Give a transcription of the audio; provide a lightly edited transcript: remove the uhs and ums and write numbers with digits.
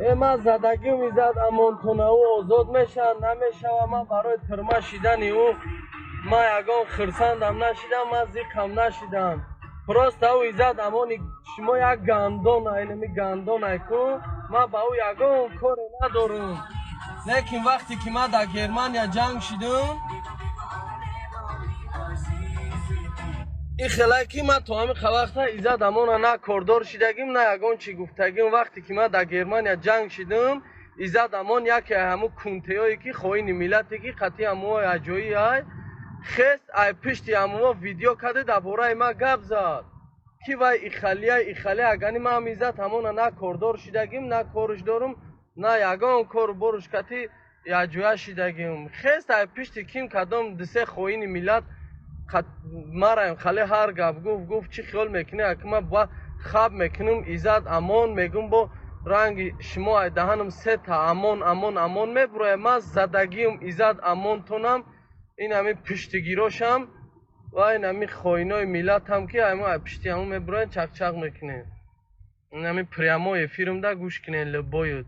Э, ман задагим Иззат Амонтона, ӯ озод мешавад, намешавад, ман барои тюрьма шидани ӯ ман ягон хирсандам нашидам, ман зиқам нашидам. Просто ӯ Иззат Амони шумо як гандон, инами гандон ку, ман ба ӯ ягон коре надорам. Лекин вақте ки ман дар Германия ҷанг шидам, ин хелае ки ман то ҳамин вақта Иззат Амона на кордор шидагим, на ягон чӣ гуфтагим. Вақте ки ман дар Германия ҷанг шидам, Иззат Амон яке ҳамун кунтеое ки хоини миллате ки қатъи ҳамуҳои аҷоӣ ай хест, ай пишти ҳамуҳо видео карда, дар бораи ман гап зад, ки вай ихалия, ихалия. Агани ман ҳам Иззат Амона на кордор шидагим, на корш дорум, на ягон кору боруш кати яҷоя шидагим. Хест ай пишти ким кадом дисе хоини миллат мараем хале ҳар гап гуфт, гуфт. Чӣ хиёл мекунӣ, аки ман ба хаб мекунам Иззат Амон мегум, бо ранги шумо ай даҳанам сета Амон, Амон, Амон мебурояд. Ман задагиам Иззат Амонтонам, ин ҳамин пиштигирошам ва ин ҳамин хоинои миллатам, ки ай пишти ҳамон мебуроянд, чақчақ мекунем. Ин ҳамин прямой эфирмда гӯш кунен, любоют.